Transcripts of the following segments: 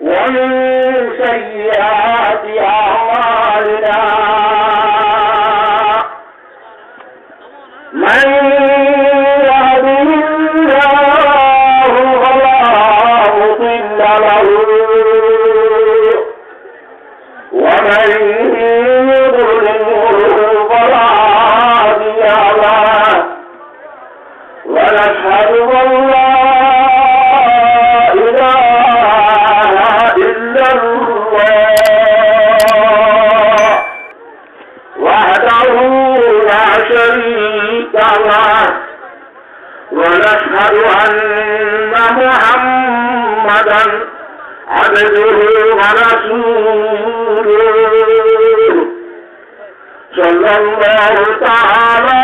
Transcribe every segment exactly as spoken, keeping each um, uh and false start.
ومن سيئات أعمالنا. من يهده الله فلا مضل له، ومن يضلله فلا هادي له. ونشهد أن لا إله إلا الله وحده لا شريك له، ونشهد أن محمدا عبده ورسوله، صلى الله تعالى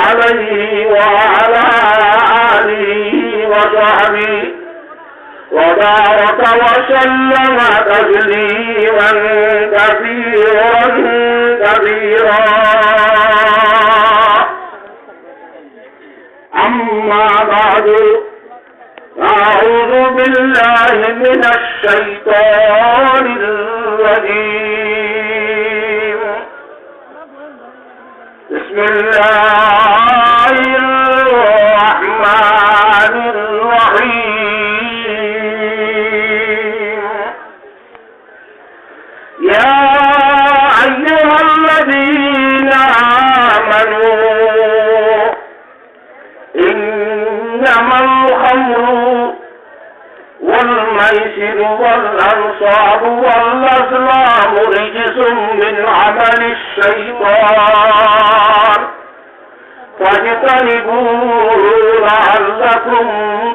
عليه وعلى آله وصحبه وبارك وسلم تسليما كثيرا كثيرا. أما بعد، أعوذ بالله من الشيطان الرجيم. بسم الله الرحمن الرحيم. يا أيها الذين آمنوا إنما الخمر والميسر والأنصاب والأزلام رجس من عمل الشيطان فاجتنبوه لعلكم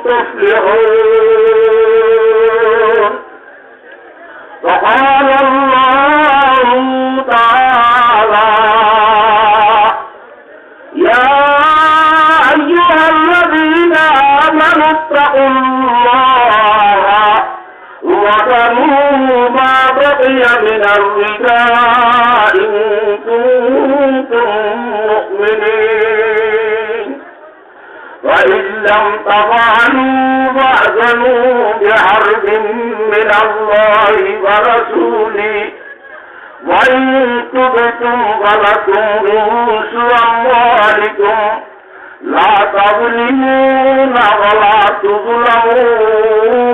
تفلحون. وقال الله تعالى: يا أيها الذين آمنوا اتقوا الله وذروا ما بقي من الربا إن كنتم مؤمنين. فإن لم تفعلوا فأذنوا بحرب من الله ورسوله، وإن تبتم فلكم رءوس أموالكم لا تظلمون ولا تظلمون.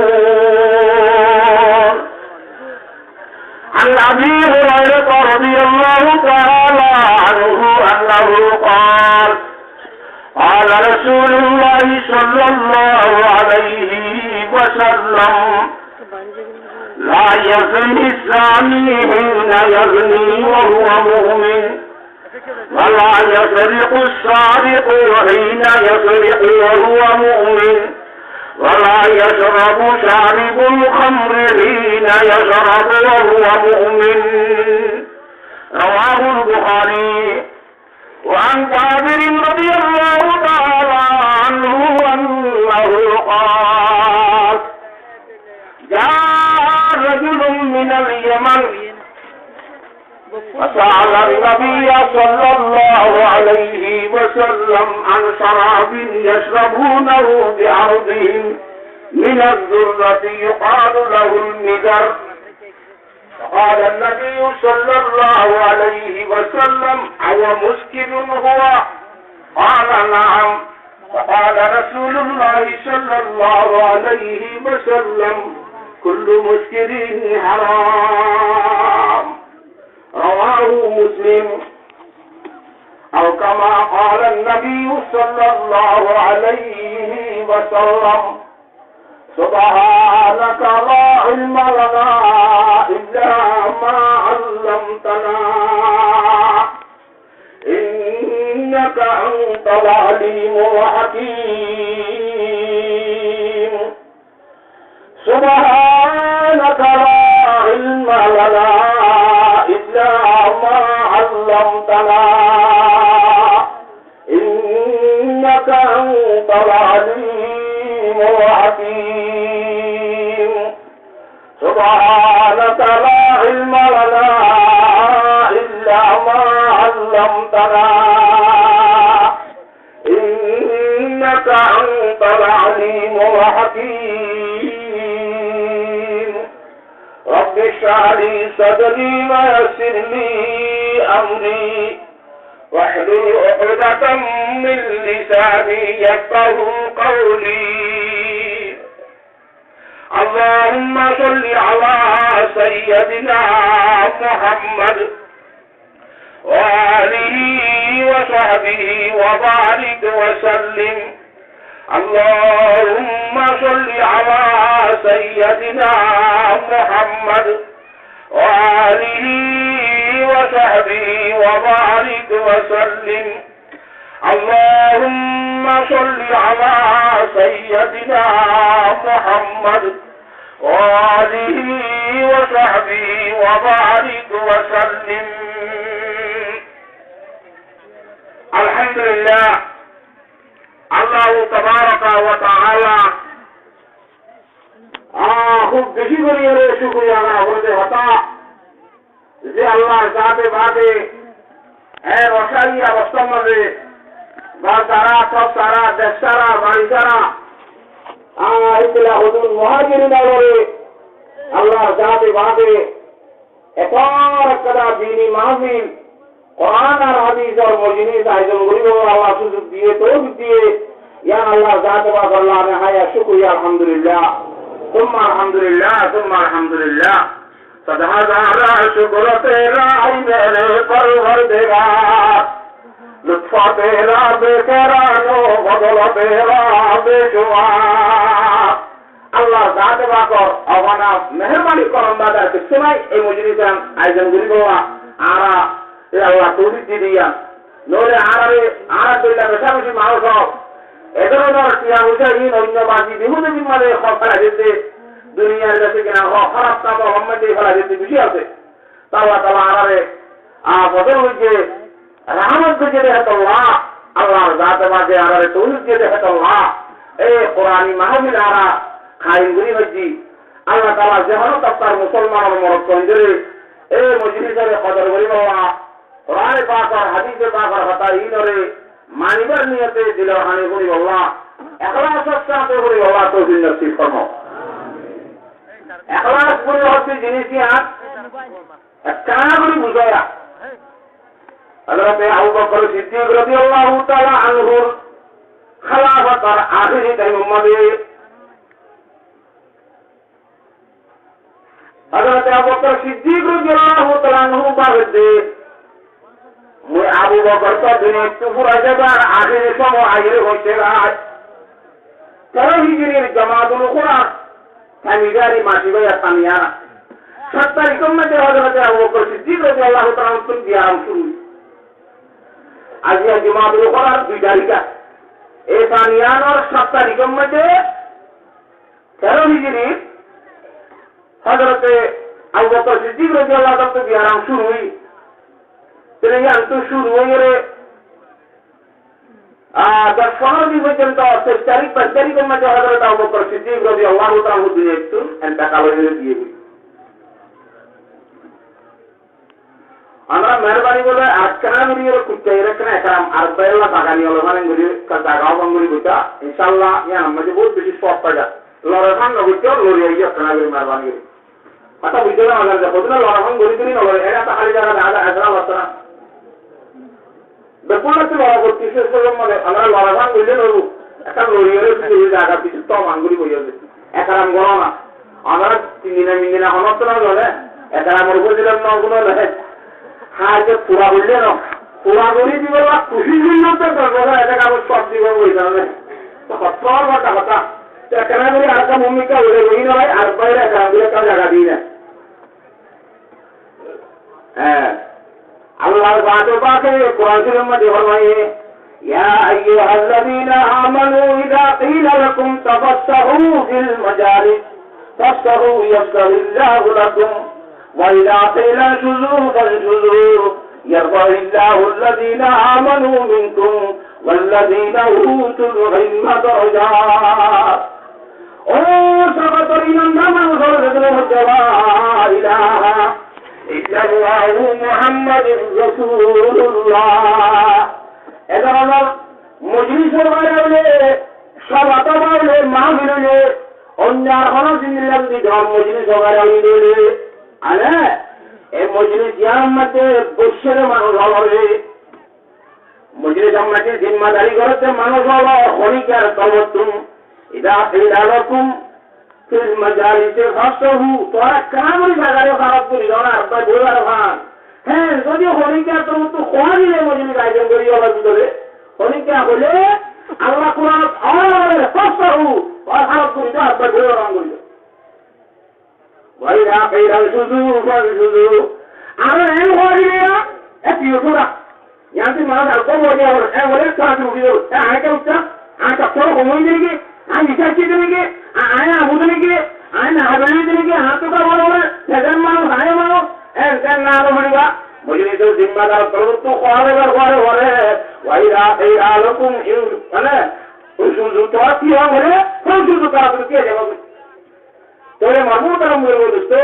عن أبي هريرة رضي الله تعالى عنه أنه قال: قال رسول الله صلى الله عليه وسلم: لا يزني الزاني حين يزني وهو مؤمن، ولا يسرق السارق حين يسرق وهو مؤمن، ولا يشرب شارب الخمر حين يشرب وهو مؤمن. رواه البخاري. وعن جابر رضي الله تعالى عنه أنه قال: جاء رجل من اليمن فسأل النبي صلى الله عليه وسلم عن شراب يشربونه بأرضهم من الذرة يقال له المدر. فقال النبي صلى الله عليه وسلم: أو مسكر هو؟ قال: نعم. فقال رسول الله صلى الله عليه وسلم: كل مسكر حرام. رواه مسلم. أو كما قال النبي صلى الله عليه وسلم: سبحانك لا علم لنا إلا ما علمتنا، إنك أنت العليم الحكيم. سبحانك لا علم لنا إلا ما علمتنا، إنك أنت العليم الحكيم. سبحانك لا علم لنا إلا ما علمتنا، إنك أنت العليم الحكيم. اشرح لي صدري ويسر لي أمري واحلل عقدة من لساني يفقهوا قولي. اللهم صل على سيدنا محمد وآله وصحبه وبارك وسلم. اللهم صل على سيدنا محمد وآله وصحبه وبارك وسلم. اللهم صل على سيدنا محمد وآله وصحبه وبارك وسلم. الحمد لله. Allahu tabaraka wa taala, ah, hub beci gorí ere cúkuriya adá gorí de hotá. Ze Allar zate pake e rosaiya obostár maze, gór sára, tór sára, dec sára, bari sára, ar ekla hodún muhajirin ókkolore Allar zate pake etor ekkán dini mahfil, Kuran ar hadisor mojlis ayojon goríbolla Allah suzuk diye, toufik diye, yián Allar zate pakor lanehayat cúkuriya, alhamdulillah, summa alhamdulillah, summa alhamdulillah. صد هزار شکر تیرا ای میرے پروردگار، لطف تیرا بے کران و فضل تیرا بے شمار۔ Allar zate pakor ogona meherbani, korom bade ar kessú nai. Ei mojlis yián ayojon goríbolla añára e Allah toufik di diye. Noóile añárare, añárar dóilla becabeci manúic ókkol e dóronor tiya foisa ín oinno bazi bihúde din maze hóraf félai diyé. Duniyar beci giyán hó-, hóraf kam ókkol maze félai diyé beci asé. Tó Allah taala añárare, a, fozol goijjé, rahmot goijjé de hétolla, Allar zate pake añárare toufik diyé de hétolla, e Kurani mahfil añára kaim gorí faijjí. Allah taala ze hono tabkar musolmanor morotfuaindóre e mojlisore kodor goríbolla, Kurane pak ar hadise pak ar hotá ínore manibar niyote dilor hané fúnibolla, ehlasor sáte fúnibolla toufik nosib formao. Ehlas buli hoóde jinis yián ekkán gorí buzaiya. Hazrote Abu Bakr Siddik rodiyallahu taala anhur khilafator ahéri taimor maze Hazrote Abu Bakr Siddik rodiyallahu taala anhu bábedde, mui Abu Bakr to duniyaittú furai zaibar ahéri somoy aiyóre hoiccé goi. Teró hijirir Jomadul Ukhura, Tamizari masi baiya Samiyana. Sát tarikor maze Hazrote Abu Bakr Siddik rodiyallahu taala anhu tún biyaram cúru. Aijja Jomadul Ukhurar dui tarik. E Samiyanor sát tarikor maze teró hijirit Hazrote Abu Bakr Siddik rodiyallahu taala anhu biyaram cúru óiye. Tóile yián to cúru óiyore, a, doc fondro din foijjonto, teic tarik, bais tarikor maze Hazrote Abu Bakr Siddik rodiyallahu taala anhu duniyaittú entekal óiye giyé. Añára meherbani gorí arekkán gorí ere kucca ere ekkán ekram ar bái olla zaga niye olofán gorí ekká zaga ofán gorí boita. Inshallah, yián or maze bout beci sowab pai za. Lorofán no goijjó, lori aiyó ekkán gorí meherbani gorí. Hotá buzó né, añára ze hodún lorofán gorí gorí no lori, ere to háli zaga zaga ekram asé na. Bekkún lorofán gorí, শেষ পর্যন্ত মানে, añára lorofán goille no, ekkán lori ere buzó zaga beci to man gorí boi asé. Ekram goró na. Añára tin dina, tin dina honó to no zane, ekramor uore dilam no guno zane. Há, ze pura goille no. Pura gorí dibolla kucíc goille to dor zane, ede karo sób dibo boi zane. To hotá hotá hotá. To ekram gorí ar kam ummi ka gorí boi no bái, ar bái ekram gorí kam zaga di na. Há. Allar zate pake Kuran Córif or maze formaiye, يا أيها الذين آمنوا إذا قيل لكم تفسحوا في المجالس فافسحوا يفسح الله لكم وإذا قيل انشزوا فانشزوا يرفع الله الذين آمنوا منكم والذين أوتوا العلم درجات. Ó sahabator imandar manúic ókkol, zedún hoó لا إله إلا الله محمد رسول الله. E dóronor mojlis wagera óile, sobha tóbha óile, mahfil óile, oinno ar hono zindilla zodi dóronor mojlis wagera óile, Ane, e mojlis yar maze boiccé de manúc ólore, mojlis or maze zimmadari gorer de manúc ólore, honíkka torof ottún, "Iza qila lakum fil majalisi fafsahu", tuáñra kiyá gorí zagare farag gorí zano, ar bái boi baro fán. Hé, zodi honíkka torof ottún hoó dile mojlis ayojon gorí, ólor bútore honíkka hoile, Allah Kuranot hoór, "Fafsahu", tuáñra farag gorí do, ar bái boi baro fán gorí do. "Wa iza qila anshuzu fanshuzu." Ar en hoó dile, e tui uthó na. Yián tui manúc ar hoó dile, e bole, tui uthó na. E añí kiyá uthám? Añí ki torof hoó dile ki? Añí biccác gorí dile ki? A-, añí abu dile ki? Añí na abu dile ki? Añí to ka boro boro, sezon manúc, añí manúc. En ten na hoó dile. Mojlisor zimmadar torof ottún hoó dile, hoó dile, hoó dile, "Wa iza qila lakum in-, mane, anshuzu", tuáñra ki hoó dile? "Fanshuzu", tuáñra ki hoó dile? Tóile mor muhtarom buzurg dosto,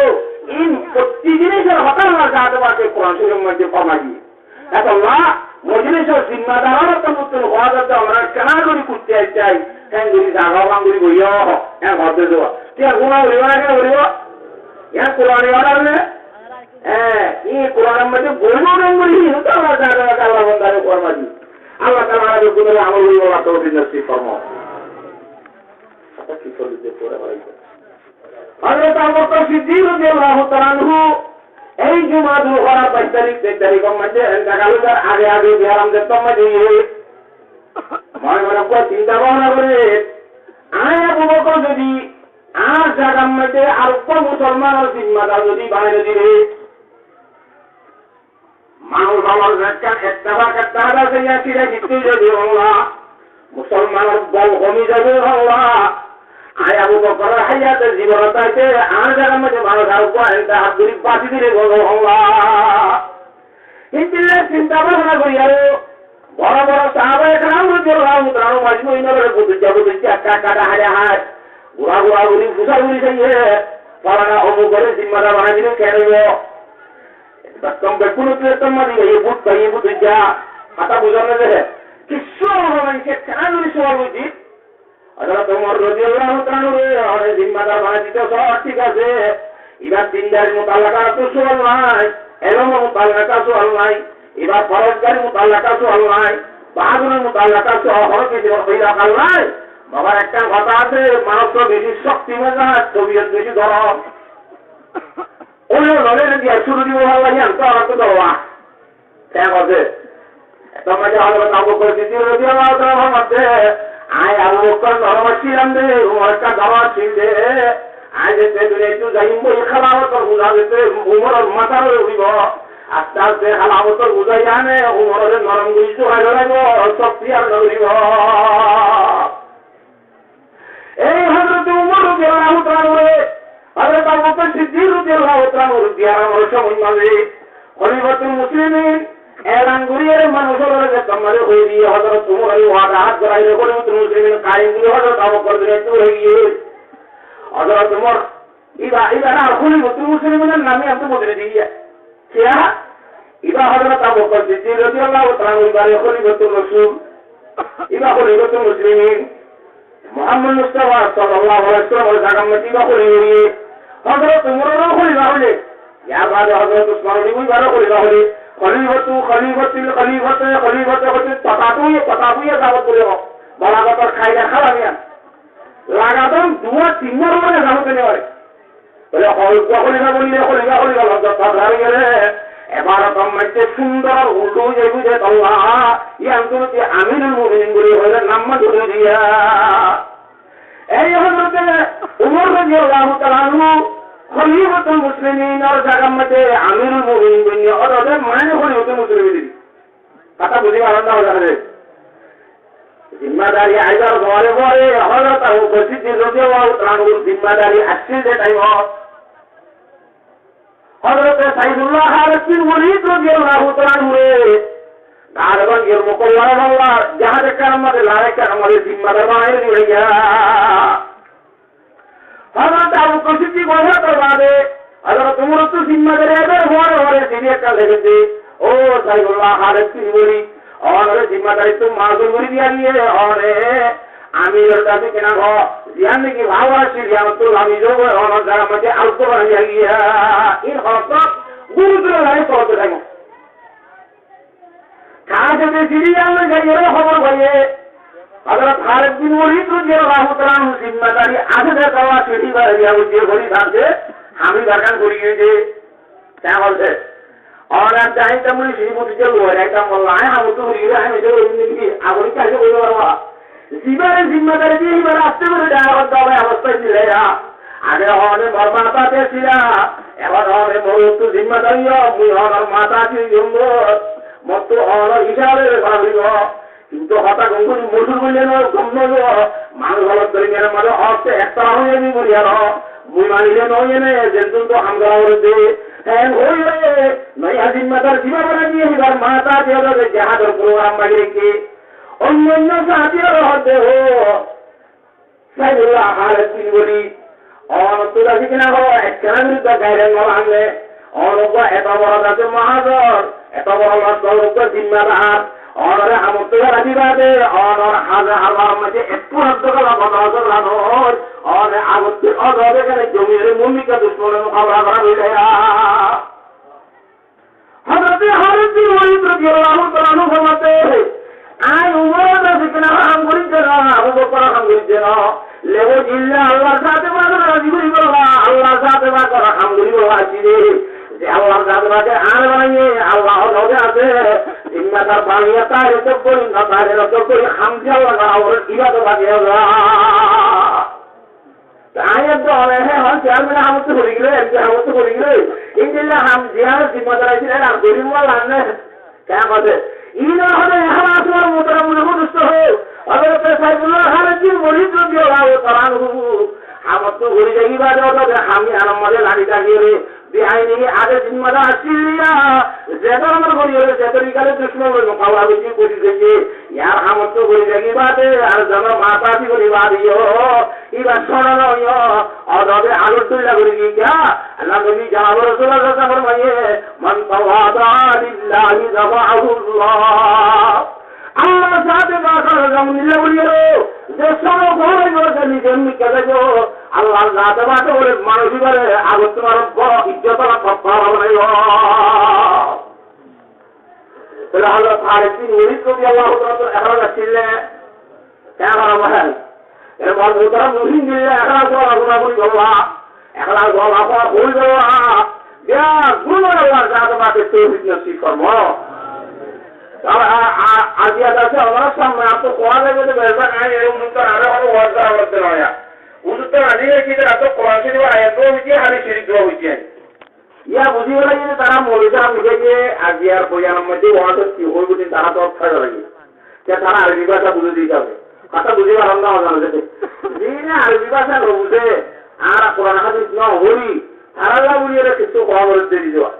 in fottí jinisor hotá Allah zate pake Kuran Córif or maze formai diye. Etolla mojlisor zimmadar ókkol ottu hoó de, amra kiyá gorí kutte ai, kengori zaga bang gorí boiyo, en hoó de zuwa. Kiyá guna gorí bana kiyá gorí? Yián Kuran or order ne? E, i Kuran or maze gorí bana kengori, i to Allah zate pake Allah banda re formai diye. Allah taala amara beggún ore amol goríbar toufik nosib formok. Hozrot Abu Bakr Siddiq radiyallahu taala anhu ei Jumadul Ukhar bais tarík, teic tarík or maze entekal óibar age age biyaram de tomma diye. Mone mone uggwá sinta bábna gorer, añí Abu Bakr zodi añár zagar maze ar uggwá musolmanor zimmadar zodi banai no dile, manúc ólor ekkán ettefak, ettehad asé, yián círa círi ói zaibo, Allah. Musolmanor bol homi zaibo, Allah. Añí Abu Bakror hayate zibon tákte añár zagar maze manúc ar uggwá ente hát gorí basi dile, Allah. Héndilla sinta bábna gorí aró boro boro sahabaye keram rodiyallahu taala anhum ajmain ore butuijja butuijja ekka ekka dahái dahái, gura gura gorí fusár gorí saiye, falana omuk ore zimmadar banai dile kene óibo? Bekkún bekkún uttú ettór maze iye bút faiye bút uijja. Hotá buzón na de? Kissú no hoile maincé kiyá gorí sual goijje? Hozrot Umar rodiyallahu taala anhu re, ore zimmadar banai dito, só thík asé. Ibar dindarir mutallaka to sual nai, elomor mutallaka sual nai, ibar forozgarir mutallaka sual nai, bahadurir mutallaka sual, hono kissú mutallaka nai. Mogor ekkán hotá asé, manúc to beci cokti mazaj, tobiyot beci gorom. Ói lole diya cúru dibo, Allah yián to añáttu dor. Kiyá hoó de? Ettór maze Hozrot Abu Bakr Siddiq rodiyallahu taala anhu hoór de, añí Abu Bakr norom accílam de, Umar ekka dor accíl de. Añí zette duniyaittú zaiyum, boi xelafotor buzá zette Umaror matár uore uçíbo. Aste aste xelafotor buzá yiáne Umarore norom gorí zuraibo, cokti ar no goríbo. Ei Hozrot Umar rodiyallahu taala anhu re, Hozrot Abu Bakr Siddiq rodiyallahu taala anhu re biyaramor somot maze Khalifatul Muslimin elan gorí ere manúc ólore ze kamare hoi diye, Hozrot Umar ore wada hat gorai re Khalifatul Muslimin kaim gorí Hozrot Abu Bakr duniyaittú hoi giye. Hozrot Umar iba, iba na Khalifatul Muslimin or nam yián to bodoli diye. Kiyá? Iba Hozrot Abu Bakr Siddiq rodiyallahu taala anhu ibare Khalifatur Rasul, iba Khalifatul Muslimin, Muhammad Mustafa sallallahu alaihi wasallam or zagar maze iba khalifa óiye. Hozrot Umar ore khalifa hoile, yar bade Hozrot Usman ore ibare khalifa hoile, khalifatu, khalifatil, khalifate, khalifate, khalifate, totá tuye, totá tuye zabot bole ho. Balagotor kaida hála miyan. Lagatar duwa tin bar bole zabot bole ho. Bole, hoi, uggwá khalifa bonile, khalifa, khalifa lafzot tokrar ói gele, ebar to maze cúndor ulto ói zaibo de, Allah, yián to ki Amirul Muminin buli hoile nam ma dóri diya. Ei Hozrot Umar rodiyallahu taala anhu, Khalifatul Muslimin or zagar maze Amirul Muminin boinne, ótode mane Khalifatul Muslimin. Hotá buzí faron na, hotá buzí? Zimmadari aibar fore fore Hozrot Abu Bakr Siddiq rodiyallahu taala anhur zimmadari accíl de taimot, Hozrot Saifullah Khalid bin Walid rodiyallahu taala anhure Darbang Yarmuk or lorái, jihad ekkán or maze, lorai ekkán or maze zimmadar banai diye. Hozrot Abu Bakr Siddiq wafator bade Hozrot Umar ottu zimmadari aibar fore fore sini ekka lekhe de, "Ó Saifullah Khalid bin Walid, onore zimmadarittú mazur gorí diya giye, one Amiror dase kena hoó, ziyán niki power accíl, ziyán ottu lami zogoi, onor zagar maze arekko banai diya giyé. In hoto guruttor lage hoto thaimo. Tar sóte Siriya loi zaiyóre hóbor faiyé, Hozrot Halid bin Walid rodiyallahu taala anhu zimmadari asé de, tara siri ba iya ujje gori thakte, hami barkan gori giyé de. Te hoilde, "Óra jaitam buli, siri buli je loi jaitam buli, añí hamottu gori giyé, añí ede gori niki, agori kaise gori giyé?" Zibare zimmadari diye, ibare aste gori dawot dawai obostha dile ya. Age one mor mata de sila, ehón one mor ottu zimmadari yo, mui onor mata di yongo. Mottu onor isabe befara hoibo. Kintu hotá gom gori mocúr goille no, gom no óibo. Manúic olop dóri mene mane hoste ekta hoiye ni buli aro. Mui manile no óiye ne, zentun to ham gora ore de. Hen hoi hoi, noya zimmadar ziba banai diye, ibar mata diye de jihador program bagi raikké. Onno onno sahabi aro hoó de ho. Saifullah Halid bin Walid, onottu dase kena hoó, ekkena biruddhe gairengol anne, onor uggwá eto boro dase mahazor, eto boro loskor uggwá zimmadar, onore hamottu félai diba de, onor haze allar maze ekku haddo gala bota asé na noi, one agottu ozobe kene jomiyore mumkin dushmonor mukabela gora óiye ya. Hozrot Halid bin Walid rodiyallahu taala anhu formate, añí Umoror dase kena ham gorí de no, Abu Bokoror ham gorí de no. Lebo zilla Allar zate pake razi goríbolla, Allar zate pake ham goríbolla aiccí de. Ze Allar zate pake añáre banaiye, Allah hoóde asé, zimmadar baniya taile to gorí, no taile no gorí, ham ze Allah gora, ibadot baniya za. Añí edde one, hé, hon chairman hamottu gori giyé, M P hamottu gori giyé. Endilla ham ziyán zimmadar accíl, ar gorim wala ne. Kiyá hoó de? Ino hoó de, ehón asé muhtaram buzurg, dustó ho. Hozrot Saifullah Halid bin Walid rodiyallahu taala anhu hamottu gori zai bade, hoó de, ham iyanor maze lagi táke re. Beaini age zimmadar accíl ya, ze dóronor gori óile, ze torikare dushmon loi mukabela goijje, goijje, yar hamottu gori zai bade, ar zama mata di gori bade yo. Iba sóno no yo, odobe alur dulla gori giyé. Allah nobi janab Rasulullah sallallahu alaihi wasallam formaiye, "Man tawada'a lillahi rafa'ahu Allah." Allah zate pake zongdilla buli aro, ze sóno gori aro ze nize mikká zaibo, Allah zate pake buli manúic ibare agottu ar boro izzot wala tobaka banaibo. Tóile Hozrot Halid bin Walid rodiyallahu taala anhu ehón accíl ne? Kiyá hoó de? E mor muhtaram mumkin dile ehón asé, ehón asé, ehón asé. Ehón asé, ehón asé, ehón asé. Beggún ore Allar zate pake toufik nosib formok. Tóile a, a, aijja asé, añárar samne ar to hoó zaibo de, beci añí e huzur tor aró hono waz gora foribó de no ya. Huzur tor añí e ki tor ar to Kuran Corif ayat dua hoiyé, hadis corif dua hoiyé. Yá buzí félaiye de tará moulvi sáb nizé aijjar boyanor maze waz ki hoibo de tará to félaiye. Te tará Arobi báca buzé de hísabe. Hotá buzí faron na, no zane de. Zine Arobi báca no buzé, ar Kuran hadis no fori, tará lla buli ere kessú hoó foribó de.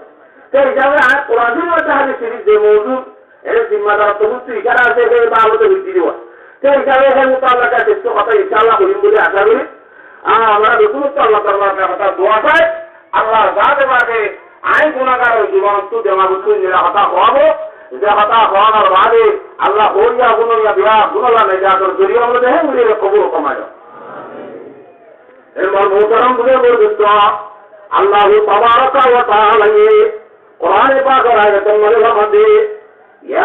Te hísabe ar Kuran Corif ar hadis corif de moujud, ere zimmadar ottu kessú icára asé, e babote buzí diba. Te hísabe e mutaallaka kessú hotá inshaAllah hoiyum buli aca gorí. Ar añára beggún ottu Allah taala or kace dua sai, Allar zate pake añí gunagar or zuban ottu, demag ottu nira hotá hoibo, ze hotá honar bade Allah hoiya gunoya biya gunolla najat or zoriya amar de hé gori kobul formaiyo. E mor muhtaram buzurg, dustó, Allah tabaraka wa taala ye Kuran pak or ayat or maze formaiye, يا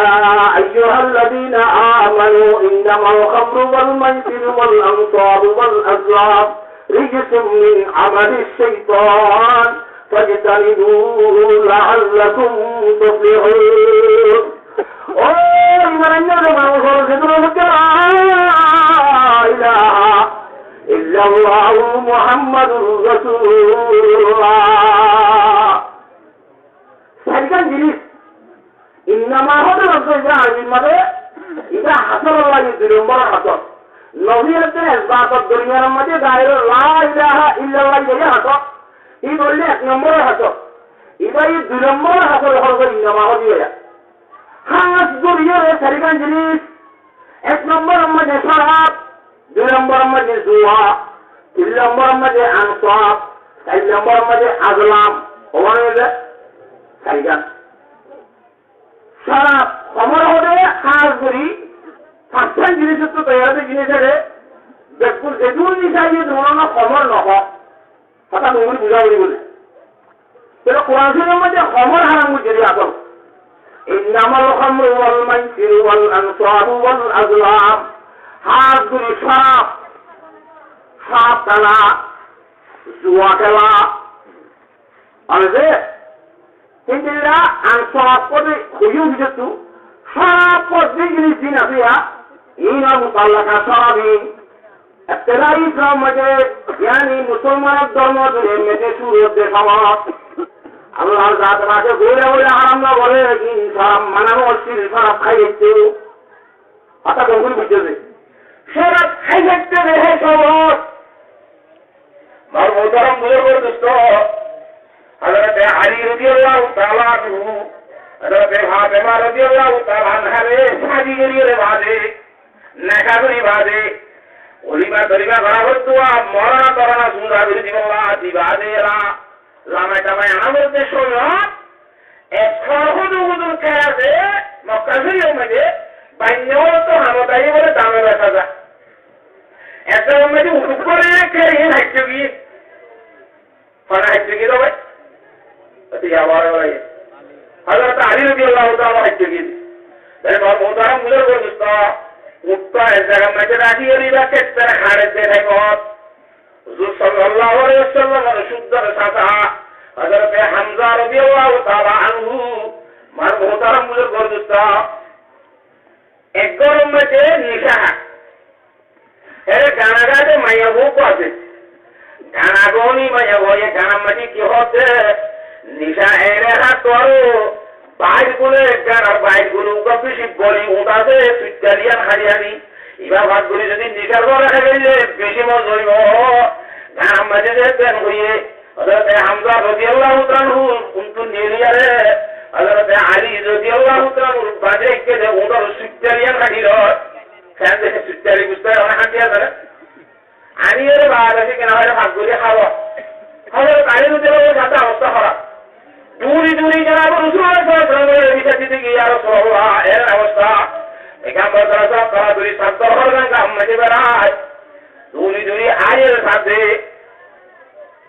أيها الذين آمنوا إنما الخمر والميسر والأنصاب والأزلام رجس من عمل الشيطان فاجتنبوه لعلكم تفلحون. Ó iman annawa manúc, hoó de, لا إله إلا الله محمد رسول الله. Sairgán jinis, innama hoóde lofz ibá Arobir maze, ibá hasor lla, dui lombor hasor. Nofi ar esbator dormiyanor maze dair la ilaha illallah ibá hasor. Ibá óilde ek lombor hasor. Ibá dui lombor hasor, hoóde innama hoóde ibá. Has gorí sairgán jinis, ek lombor maze corab, dui lombor maze zua, tin lombor maze ansab, sair lombor maze azlam, hoóde sairgán. Corab, homor hoóde has gorí, fañsgán jinis ottu toiyar de jinis ere, Bekkún zedún nisa zedún, ono homor nohó. Hotá mui buzá foribo de. Tóile Kuran Córif or moiddé homor haram goijjé de asol. إنما الخمر والميسر والأنصاب والأزلام. Hás gorí corab, corab tána, zuwa kéla, Ónde híndilla ansab hoóde hoiyó bútottu, corab hoóde jinis din asé ya, iín mutallaka corab iín. Ibtidai Islam maze, yáni musolmanor dórmo duniyar maze cúru ódde somot, Allar zate pake goila goila haram no goré, iín corab mana no óil, corab hái zaito. Hotá bekkúne buzó de. Corab hái zaito de hé somot. Mor muhtaram buzurg or dustó, Hazrat Ali radiyallahu taala anhu, Hazrat Fatima radiyallahu taala anhare cádi gorí bade, nikah gorí bade, olima tolima gora hoitó, morana torana juda gorí dibolla, di bade ela, lamai tamai ana hoitó somot, Ek hor huzur huzur kera de Mokka Corif or maze, bainne ókkol to hamot aiyé bole dame besa za. Ek hor maze huzur kore keri haijjo ki? Hone haijjo ki do bái? Ati ya bái bái. Hazrat Ali radiyallahu taala haijjo ki? Tóile mor muhtaram buzurg or dustó, uñtta ek zagar maze rakí gori ba kettar hañçer de thaimot. Huzur sallallahu alaihi wasallam or cúddor cáca Hazrat Hamza radiyallahu taala anhu, mor muhtaram buzurg or dustó, ek gór or maze nica há. Ere gana gaide maiya fua asé. Gana goni maiya fua, e gana maze ki hoó de, nica ere há to aró Báir gule, ganar báir gule uggwá beci boli uñth asé, suittali yián hári hári. Ibá fak gorí zodi nicar gora hái gele beci moza óibo. Ganar maze ze den hoiye, Hazrat Hamza radiyallahu taala anhu uñttú niyeliyaré Hazrat Ali radiyallahu taala anhu baze ekká de uñthor suittali yián hári loi. Kén de suittali buzto, onek hári asé na? Añí ere baade asé kena hoile fak gorí háwa. Hazrat Ali radiyallahu taala anhur obostá hóraf. Duri duri janab Rosul sallallahu alaihi wasallam or bicá dite giyé, "Ya Rosulallah, er obostá." Paigambar sallallahu alaihi wasallam duri saddor hóraf gam maze berai. Duri duri aiyér sáte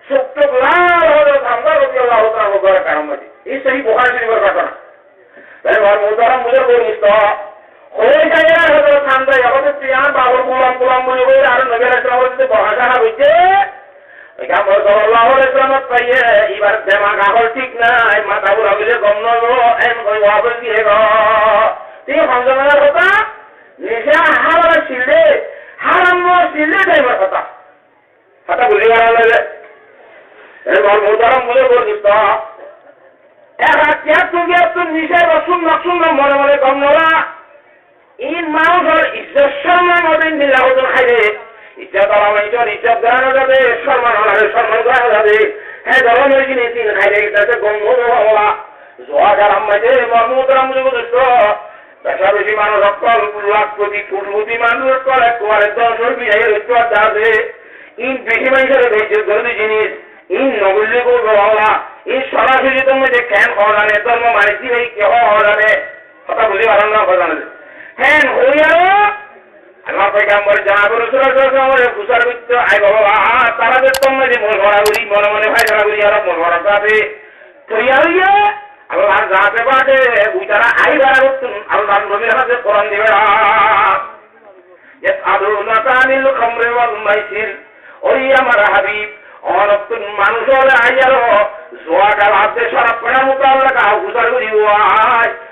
suk tuk lal Hazrat Hamza radiyallahu taala anhu góror gam maze. Ei Sahih Bukhari Shorif or ghotona. Tóile mor muhtaram buzurg or dustó, hoi zaiyé Hazrat Hamza, ehón to tuñí añár bafor gulam gulam buli hoiyóre, ar Nobi alaihissalam or zodi borhá sára hoiyé, Paigambar sallallahu alaihi wasallam e faiye, ibar demak akol thík nai, matá gura óile gom no óibo, en hoi wafes diye goi. Tuñí hon zamanar hotá? Nica háram accíl de, háram no accíl de, taimor hotá. Hotá buzí faron né? E mor muhtaram buzurg or dustó, ek hattú giyóttun nicá rosum noksum mone mone gom no la. Iín manúcor izzot somman ódin dilla ódin háile, izzot ola manúcor izzot gora no zaibo, somman ola re somman gora no zaibo. Hé dóronor jinis iín háile iín gom no zaibo. Zuwa haram maze mor muhtaram buzurg or dustó, Beca beci manúic ókkol, lakpoti, kurpoti manúic ókkol ekkubare dóñsor biyai ókkol asé. Iín beci maincóre beijjot gorí de jinis, iín no buille goríbo bála. Iín sorasori dóñr maze ken hoó zane, dórmo mani di bái ki hoó zane. Hotá buzí faron né, hoó zane de. Hén hoiyaró, Allar Paigambar janab Rosul sallallahu alaihi wasallam ore fusár goittó, "Ai baba, tará de dóñr maze mol fora gorí, mone mone faisala gorí, aró mol fora sáte." Toiyar óiye, Allar zate pake uitara aibár agottún Allar nobir hañse Kuran di berai. يسألونك عن الخمر والميسر. Ói amar Habib, onottún manúic ókkole aiyaró zuwa, gala de corab, fusár goríbo,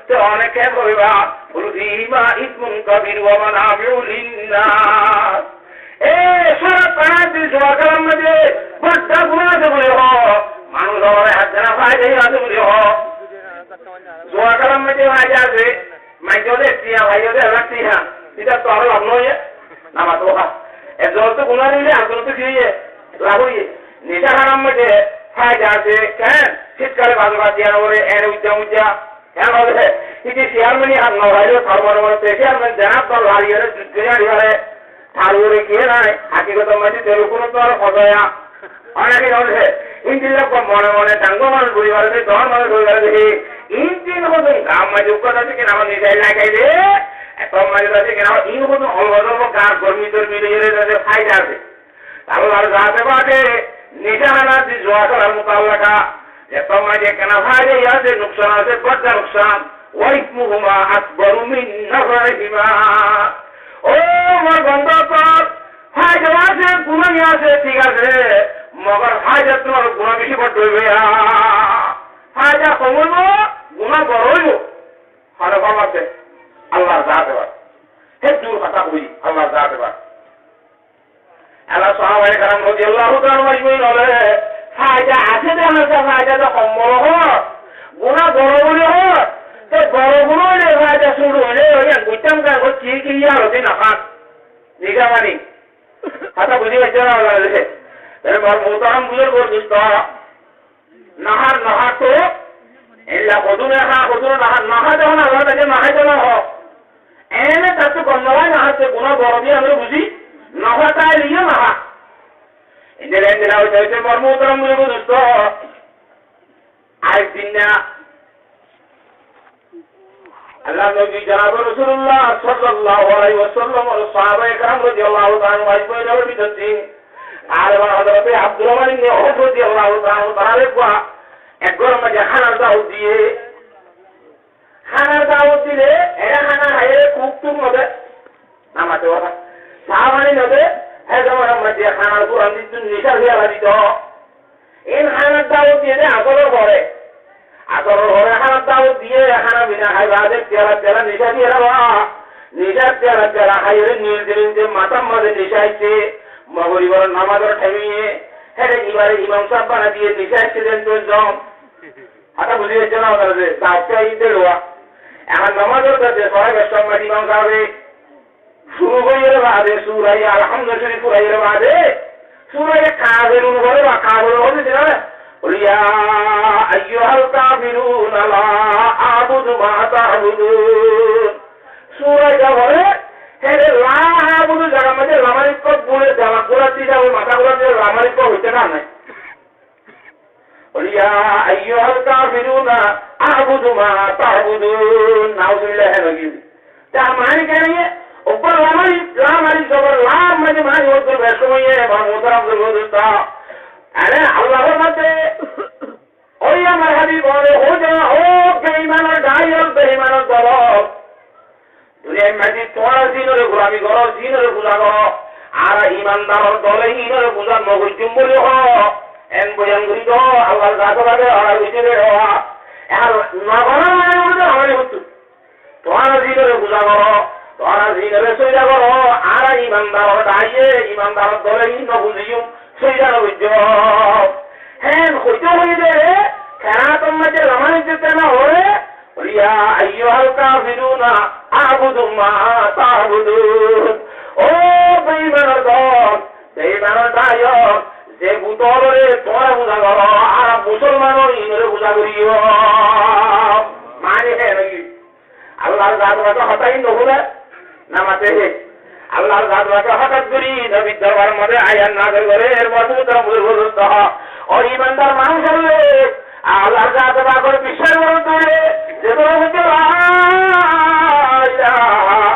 te one ken hoiba, قل فيهما إثم كبير ومنافع للناس. E corab hána di zuwa hána maze bodda guná asé buli hoó, manúic ókkole hár zona faida asé buli hoó. Zuwa hána maze faida asé, maincé de tiañ faiyé de ek lak tiañ, ita to aró laf no óiye, namaz to há. Ek zon to guná nile, ar zon to ki óiye? Laf óiye. Nicá hána maze faida asé, ken? Cítkale bazo bad diya no fore, ene uijja muijja. Ken hoó de, iti chairman e ham no faile, chairman e, chairman e zena to lari ore, juddo jari ore, tar ore ki nai, hakikotor maze telefon to ar hoza ya. Oneke hoó de, endilla mone mone dangor manúic buli fare de, dóñr manúic buli fare de, endilla hoó de, gam maze uggwá asé ki na, amar nizor elakar de, Ettór maze zade kena, in hoto olor olor gar gormi tormi loiyore zade faida asé. Allar zate pake nishana di zuwa gorar mutallaka, ettór maze kena faida asé, nuksan asé, bodda nuksan. Wa ismuhuma akbaru min naf'ihima. Ó mor banda ókkol, faida asé, guna asé, thík asé, mogor faida ttún guna beci bodda óibo. Faida hom óibo, guna boro óibo. Hone fámate? Allar zate pake. Hé dur hotá hoiyé, Allar zate pake. Ela sahabaye keram rodiyallahu taala anhum ajmain ókkole, faida asé de, asé faida de hom boro hoó, guna boro buli hoó, te boro guna óile faida cúru óile, ói yián goittám kiyá, ói ki ki yar óti na fán. Diga mani. Hotá buzí faijjó na? Tóile mor muhtaram buzurg, dusto, Nahar, nahar to, ella hodún e há, hodún e nahar, nahar zehón Allah taala nahar to no ho. Ene tar to gom no lage, nahar to guna boro de, amra buzí, nahar to aile nahar. Endilla, endilla hoite hoite mor muhtaram buzurg, dusto, arek din na, Allar nobi janabe Rosulullah sallallahu alaihi wasallam ar sahabaye keram rodiyallahu taala anhum ajmain or bútottu taliban Hazrate Abdurrahman ibne Auf rodiyallahu taala anhu tarare uggwá ek góror maze hánar dawot diye. Hánar dawot dile, ere hána háiye, kuk tuk no de, namate wala, sá faní no de, hé zomanar maze hánar furan dito, nisha fiyala dito. In hánar dawot diye de asóror fore. Asóror fore hánar dawot diye, hána fina hái bade, fiyala fiyala nisha diye raba. Nisha fiyala fiyala háiyore nilde nilde matar maze nisha aiccé. Mogoribor namazor thaim óiye. Héçe ibare imam sáb banai diye, nisha aiccé den to zon. Hotá buzí faijjó na? Dawot to aiyé de luwa. Ehón namazor de sórai fañs maze imam sábe Cúru goijjé re baade, sura Alhamdu Córif furaiyé re baade, sura Kafirun fore ba, Kafirun fore dile, "Qul ya ayyuhal kafiruna la a'budu ma ta'budun." Sura ita fore, héçe la a'budu zagar maze lam alif ko bule dala gura di zaibo, mata gura di zaibo, lam alif ko hoite na nai. Qul ya ayyuhal kafiruna a'budu ma ta'budun. Nauzubillah, hé nogi. Tar mani kene ye? Uggwá lam alif, lam alif zobar la, mani, mani uggwá bec kome ye, mor muhtaram buzurg, dusto. Are Allah formate, ó amar Habib, ó, ó beimanor dai ol, beimanor dol ol. Duniyar maze tuáñra zinore gulami goró, zinore fuza goró, añára imandaror dole inore fuza no goijjum buli hoó, en boyan gorí do, Allar zate pake order goijjé de hoó. Ehón no gorar mane hoilde amari hoitto. Tuáñra zinore fuza goró, tuáñra zinore soida goró, añára imandaror daiye, imandaror dole in no fuziyum, soida no goijjum. Hén hoite hoite keraator maze lam alif de tena hoór, "Qul ya ayyuhal kafiruna a'budu ma ta'budun." Ó beimanor dol, beimanor dayok, ze butolore tuáñra fuza goró, añára musolmanor inore fuza goijjum. Mani hé nogi? Allar zate pake hotá in no fúne, namate hé. Allar zate pake hotát gorí nobir dorbar maze ayat nazil gorer, mor muhtaram buzurg, dusto. Ó imandar manúc ókkol, Allar zate pakore biccác gorí de, ze dóro hoite la ilaha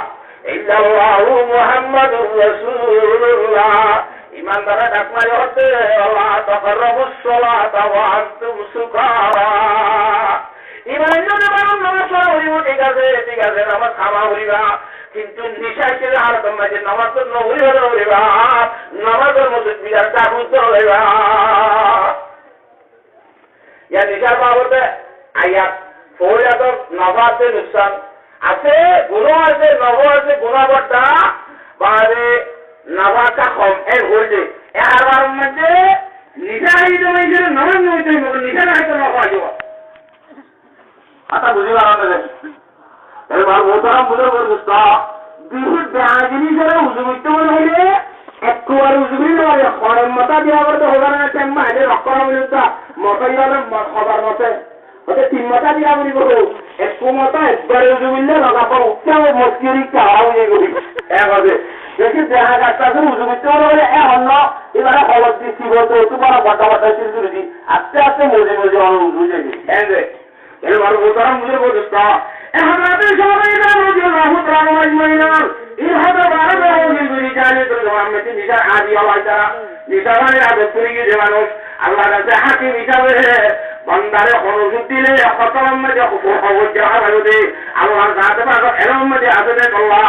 illallahu Muhammadur Rasulullah. Imandare dak mari hoódde, "Wala taqrabus salata wa antum sukara." Iman ainde de, namaz fora foribo, thík asé, thík asé, namaz háma foriba, kintu nisha icche de halotor maze namaz no foriba, no foriba, namazor mosjid birat dak uddor óiba. Yián nisar babote ayat foila to nafa asé, nuksan asé, guna asé, nafa asé, guna bodda, baade nafa ekka hom, en hoilde. E harbar maze nisha aiyé de, nisha namaz no foille, nisha no foille nafa aiyé. Hotá buzí faron né? Ebar muhtaram buzurg dusto, beci bea jinis ore uzu goitte mone hoile, ekkubar uzu goille no fare, horon mota diya gorto hobar na, temma aile rokko na bole ta, mota diya gorto hobar mota. Ote tin mota diya goribo, ekku mota ekbar uzu goille no fare, utte moskiri kara oye gori. Ek hote, beci bea gasta uzu goitte mone hoile, ehon no, ibare hobor di, sibo to, tumara bada bada suru gori di, aste aste mozi mozi on uzu goiye. Ende. Ere baro muhtaram buzurg dusto, E Hazrate Sáhaba Keram rodiyallahu taala anhum ajmain, in hotá baro baro hoi gori jani to Muhammad nicá adi alai tara, nicá bari adot gori giyé manúc. Allar hañse hákim hísabe bondare hono sud dile hotor maze hono hobor diyá óibo de. Allar zate pake elom maze asé de tolla.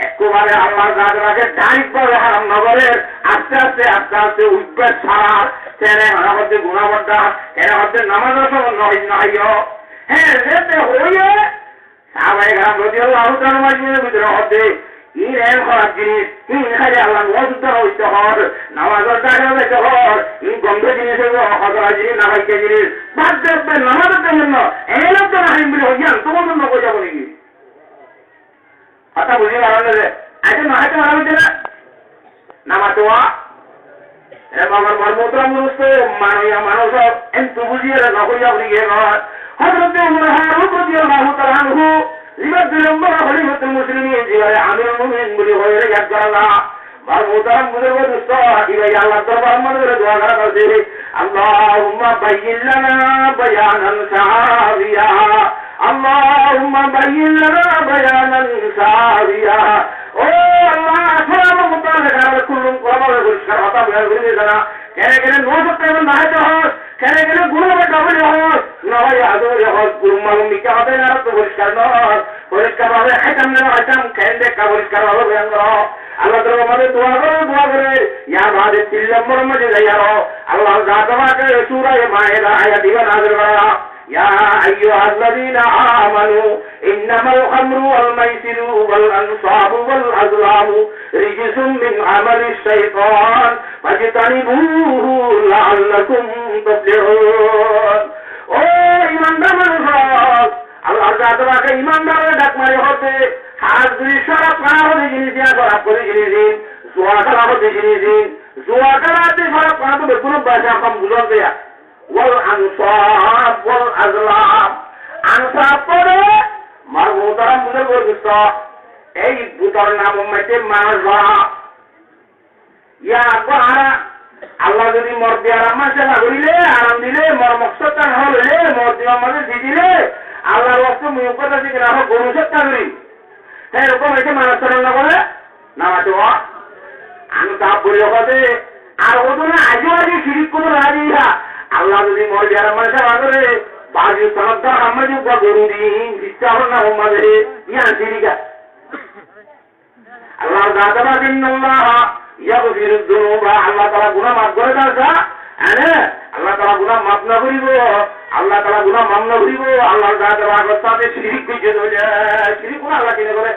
Ekkubare Allar zate pake direct bábe haram no gorer, aste aste, aste aste uibbe sarar. Kene hara hodde guna bodda, kene hodde namaz no, no, no hoiyo. Hé, zete hoiye, Sáhaba Keram rodiyallahu taala anhum ajmain bútore hodde, in en hóraf jinis, in háli Allar wasta hoite hoó, namazor dare hoite hoó, in gondo jinis óibo, hotara jinis, nafakka jinis, bad de, namazor dare no, en hotá no háim buli hoiyan, to bondon no hoi zabo niki? Hotá buzi faron né? Aijja no háite mara hoiye na? Namaz wa. E babar bar muhtaram dosto, manoiya manúc, entu buziyore no hoiya fori giyé goi. Hazrate Umar Faruk rodiyallahu taala anhu, ziba dui nombor Khalifatul Muslimin, zibare Amirul Muminin buli hoiyore yad gora za. Bar muhtaram buzurgo dosto, iba Allar dorbar maze dua gora za. اللهم بين لنا بيانا سويا. اللهم بين لنا بيانا سويا. Ó Allah, asmánor mutallek añára kullum kuramare foriskar hotá boyan gori de zana. Kene kene no sotte no háite hoó, kene kene guna bodda buli hoó, no bái azo buli hoó, gurur malum mikká hotá añára to foriskar no, foriskar bábe háitam ne no háitam, kene ekka foriskar bábe boyan goro. Allar dorbar maze dua goro, dua gore, yar bade tin nombor maze zai aro, Allar zate pake Sura Maida ayat iba nazil gora. يا أيها الذين آمنوا إنما الخمر والميسر والأنصاب والأزلام رجس من عمل الشيطان فاجتنبوه لعلكم تفلحون. Ó imandar manúc, Allar zate pake imandar ore dak mari hodde, hás gori sórab hána hodde jinis, iyan sórab hodde jinis, zua kéla hodde jinis, zua kéla hodde sórab hána to beggún basa hom buzon de. Wal ansab wal azlam. Ansab mane, bar muhtaram buzurgo dosto, ei butor namor maze manúc zora. Yar aggo añára, Allah zodi mor diyar manúic seba gorile, aram dile, mor moksod tan hól óile, mor diyar maze di dile, Allar waste mui uggwá dasi kena hó goru sodka gorim. Te erokom oile manúic sodka no gore, namaz wa. Ansab buli hoó de, ar hoó de na, aijjó aijjó cirik gorí raji ha. Allah zodi mor diyar manúic seba gore, bazi sanadar amma di uggwá goru di, fitta hól na umma de, iyan cirik. Allar zate pake, إن الله يغفر الذنوب, Allah taala guna maf gore de, ene, Allah taala guna maf no goribo, Allah taala guna maf no goribo, Allar zate pake cirik goijje de óile, cirik guna Allah kene gore?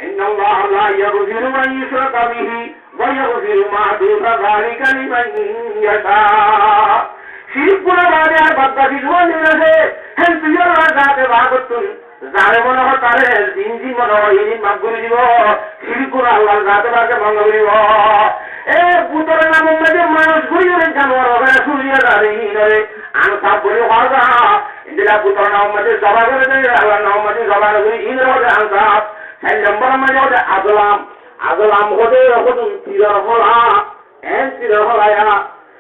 إن الله لا يغفر أن يشرك به ويغفر ما دون ذلك لمن يشاء. Cirik guna bade ar bad baki zubon din ase, hen tui Allar zate pake tui Zare mone hoó tare, zin zin mone hoó, inin maf gori dibo. Cirik guna Allar zate pake maf no goribo. E butor namor maze manúic gori gori januar ókkol suriya zare, inore ansab buli hoó za. Endilla butor namor maze zoba gore de, Allar namor maze zoba no gori, inore hoó de ansab. Sair nombor maze hoó de azlam. Azlam hoó de hodún tiror hola. En tiror hola ya.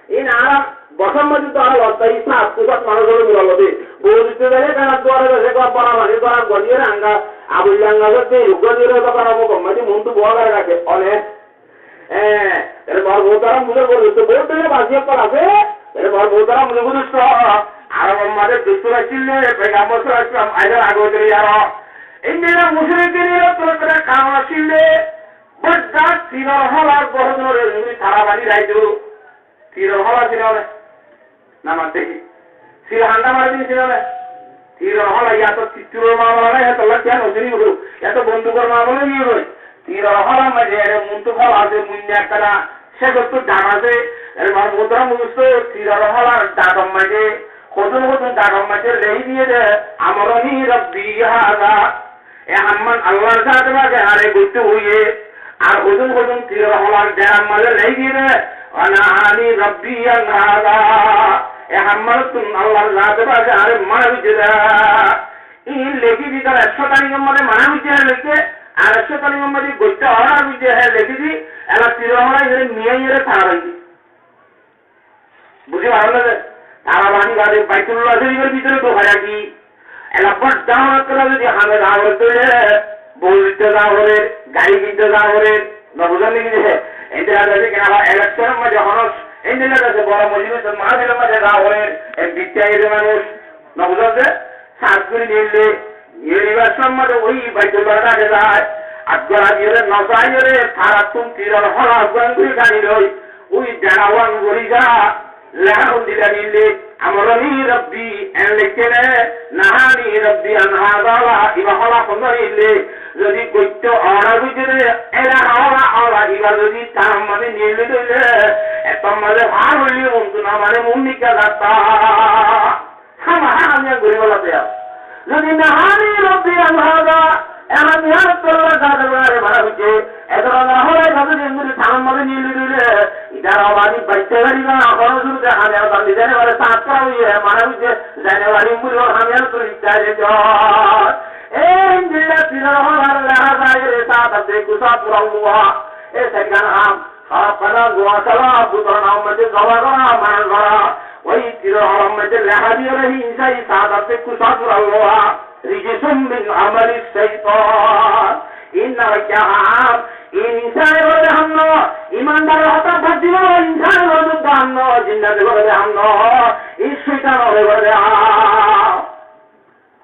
In añára bosór maze to añára lottai sat, sat manúic ókkol milar lottai. Bou dite zaile, tarar duare zaile, gor bana mani, gor gori anga, abul anga, gor de, gor de, gor bana mo gom maze muntu boi gori raikké, one. Eh, ere mor muhtaram buzurgo dosto, bout dine basi ekkán ase, ere mor muhtaram buzurgo dosto, Arab or maze dustur asile, Paigambar sallallahu alaihi wasallam aibar age óite yaro. Indilla mushrikin ira tore tore karon asile, bodda tiror holar bohódunore zuri tara bani raito. Tiror hola sino ne? Na mate ki? Tir handa mari din sino ne? Tiror hola, ya to tiror mamala nai, ya to lathi no sini guru, ya to bondukor mamala ni guru. Tiror hola maze ere muntu hola ase, muinna ekkana, se gottu dhat ase, ere mar mudra mugusto, tiror holar dhator maze, hodun hodun dhator maze lei diye de, "Amarani Rabbi haza." E hamman Allar zate pake añáre goitte hoiye, ar hodun hodun tiror holar dherar maze lei diye de, "Wa nahani Rabbi an haza." E hamman tun Allar zate pake añáre mana goitte de. In leki di tar ekcó tarikor maze mana goitte de leki, ar ekcó tarikor maze goitte mana goitte de leki di, ela tiror hola iyore miya iyore tara bani. Buzi faron né? Tara bani bade Baitullah Shorifor bútore dhukái rakí. Elakar dahon ekkán zodi hame za gorer, bou loitte za gorer, gari kinte za gorer, no buzón né ki? Endilla zodi kena ba elekshonor maze hono, endilla zodi boro mojlisor mahfilor maze za gorer, e bitta ede manúc, no buzón né? Saf gori nile, yunivers maze oi Baitul Mal thake zai, ar gora diyore no saiyore, tarattun tiror hola gori gani loi, oi derawan gori za, leha hondilla nille, "Amarani Rabbi", en lekké ne, "Nahani Rabbi an haza", iba hola hondilla nille, zodi goitto ora buijjé de, era hola, hola, iba zodi tar maze nille dile, ettor maze har hoile bontu na mane mun nika zatta. Hamaha hamiyan gori bolla teyar. Zodi "Nahani Rabbi an haza", ehán miyan tolla zade bare mana hoiye, edor na hole zade din gori thanan maze nili dile, idar abadi baite gari na, hono zuru de hamiyan bandi zane bare saat kora hoiye, mana hoiye, zane bare muri hamiyan tuli dile jo. E indilla tiror holar leha zai re saat abde kusa pura huwa. E sekan ham. Hafana, zuwa kela, butor nam maze zoba gora, man gora, oi tiror holar maze leha diye re, hín sai saat abde kusa pura huwa, rijsun min amali shaitan. Inna wajaham, in insane gora de ham no, imandar hotá bad dibo, insane gora de ham no, jinnate gora de ham no, in shaitan ore gora de ham.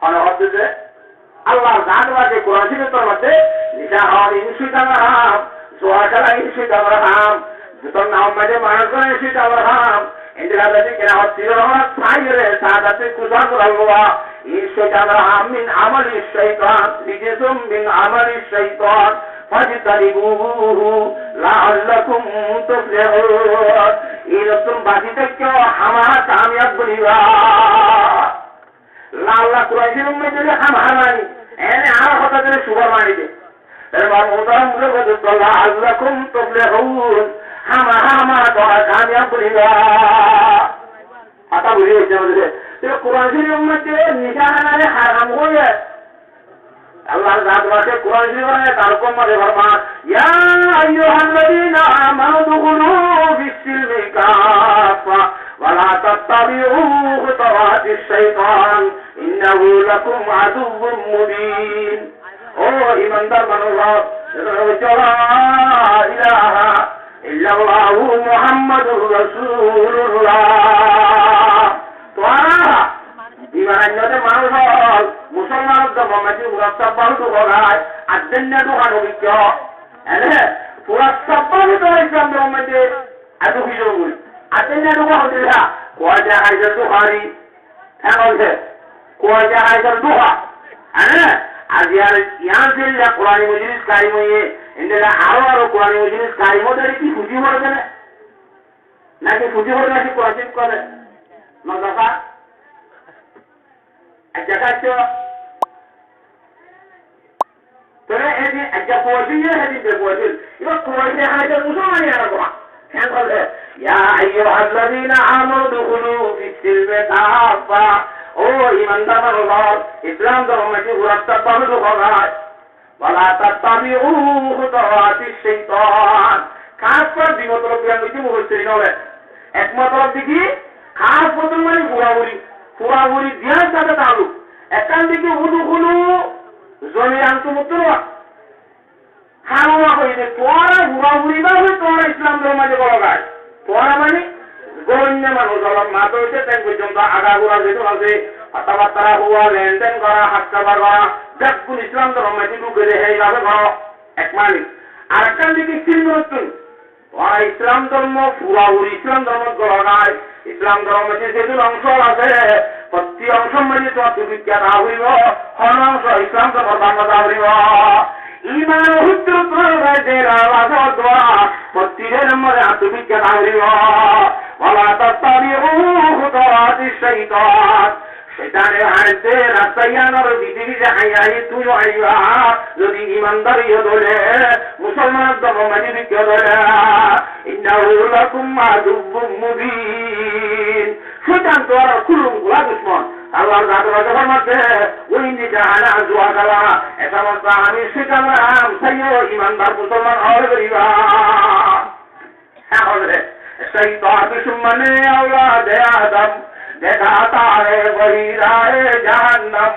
Hone hoódde ze, Allar zaat wase Kuran Córifor maze, nica hawá in cóitanor ham, zuwa kéla in cóitanor ham, butor nam maze manus gora in cóitanor ham, endilla zodi kena hoó tiror holat saiyore, saat abde kusa pura huwa, in cóitanor ham, min amali shaitan, rijsun min amali shaitan, fajtanibuhu la'allakum tuflihun. Inottún basi táikko, hamaha kamiyab óiba. La'alla Kuran Córifor maze ham ham mani, ene ar hotá dile subar mani de. Tóile muhtaram buzurg, la'allakum tuflihun, ham ham, tóra kamiyab óiba. Hotá buzí faijjó né? Tóile Kuran Córifor maze nica hána re haram hoiye. Allar zaat wase Kuran Córifor maze tar hukm maze formar, "Ya ayyuhallazina amanu udkhulu fis silmi kaffa wa la tattabi'u khutuwatish shaitan, innahu lakum aduwwun mubin." Ó imandar manúc, la ilaha illallahu Muhammadur Rasulullah. Tuáñra iman ainné de manúc ókkol, musolmanor dormor maze fura sabba duk ókkol, ar dóilla duk ókkol, ene fura sabba duk ókkol Islam dormor maze ar duk ókkol, ar dóilla duk ókkol, kuwa de aizar duk ókkol, Tákol de, kuwa de aizar duk ókkol. Ane, aijja yián silla Kurani mojlis kaim óiye, endilla aró aró Kurani mojlis kaim óile ki futi fore de né? Naki futi fore naki Kuran Córif fore? Madrasa? Aijja kaitto. Tóile edin aijja kuwaiye, edin bekuwaiye. Iba kuwaiye, aijja musolman yara kuwa. Keén hoile, "Ya ayyuhallazina amanu udkhulu fis silmi kaffa." Ó imandar manúc ókkol, Islam dormor maze fura sabba duk ókkol. "Wa la tattabi'u khutuwatish shaitan." Kaffa dui motolob diyan goijje mufassirin ókkole. Ek motolob de ki, kaffa mane furafuri, furafuri diyan sáte taaluk. Ekkán de ki udkhulu, zomir antum uttun wa. Hána hoiye de, tuáñra furafuri bábe tuáñra Islam dormor maze golo gai. Tuáñra mane, goinna manúc ókkol, matá óite théng foijjonto, agagura zetún asé, hotábatta hoó, lendén gora, hát saba gora, beggún Islam dormor maze dhuke de, hé bábe goro. Ek mane. Arekkán de ki silmor uttun. Tuáñra Islam dormo, furafuri Islam dormot golo gai. Islam dormor maze zetún ongco asé, fottí ongcor maze tuáñrattú bikká táka foribo, hon ongco Islam dormor banga táka foribo. Iman o huttur tuáñrar de rasta dua, fottí den maze tuáñrattú bikká táka foribo. Wa la tattabi'u khutuwatish shaitan. Cóitane hañdde rasta yiánor bidire bidire hañi hañi tuñí aiba, zodi imandar óile, musolmanor dormor maze bikká óile, innahu lakum aduwwun mubin. Cóitan tuáñrar kulum kula ducmon. Allar zaat wase formar de, "Wa inni ja'alna zuwa kala." E somosto ami cóitanor ham saiyo imandar musolman ókkole goriba. Tákol de, "Shaitan dushmane aulade Adam, dekha tare wahi rahe jahannam."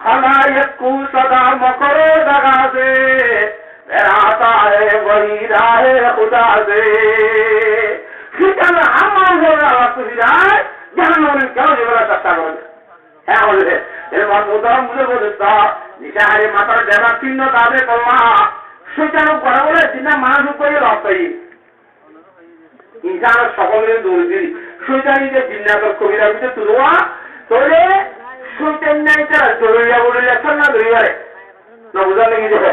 خلائق کو سدا مکر و دغا سے، پھر آتا ہے وہی راہ خدا سے۔ Cóitan ham gorer, Allah tui firai jahannamor kiyá gorer, cesta gorer. Hé, bole, e Muhtarom buzurg, buzurg, nisahari matar bemar tinno tabe kolla, cóitan gora bole dinna manúc gora lofai. Insan sokol dóri diri. Cóitan ide jinnator kobira bútore tulowa, tóile cóitan nai tara dóri ya bóli lekkan na dóri fare. No buzar naki de?